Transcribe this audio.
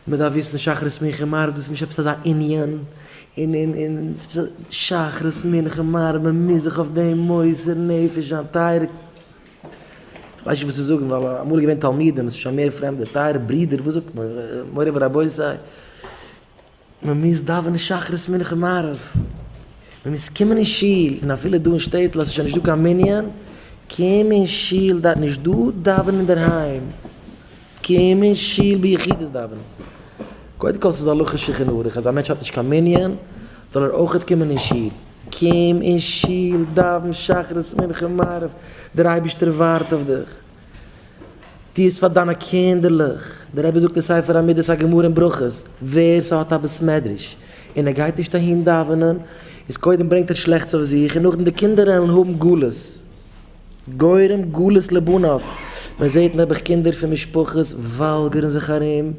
מען דארף וויסן שחרית מנחה מעריב דאס איז נישט עפעס אזא ענין, און און און שחרית מנחה מעריב מען מוז זיך אויף דעם מוסר נפש זיין טייערע, כ'ווייס נישט וואס צו זאגן ווייל אמאל איז געווען תלמידים עס איז שוין מער פרעמדע, טייערע ברידער וואס זאגט מען מורי ורבותי. מען מוז דאווענען שחרית מנחה מעריב, מען מוז קומען אין שול, און אפילו דא אין שטעטל אז ס'איז שוין נישט דא קיין מנין, קום אין שול דאווען, נישט דא דאווענען אינדערהיים, קום אין שול ביחידות דאווענען. קודם כל ס'איז הלכה שולחן ערוך אז א מענטש האט נישט קיין מנין זאל ער אויכעט קומען אין שול, קום אין שול דאווען שחרית מנחה מעריב, דער אייבערשטער ווארט אויף דיך. טו עס פאר דיינע קינדערלעך, דער רבי זאגט אין ספר המידות א גמרא אין ברכות, ווער ס'האט א בית מדרש און ער גייט נישט אהין דאווענען, איז קודם ברענגט ער שלעכטס אויף זיך און נאכדעם די קינדער וועלן האבן גלות, גורם גלות לבניו, מען זעט נעבעך קינדער פון משפחות וואלגערן זיך ארום.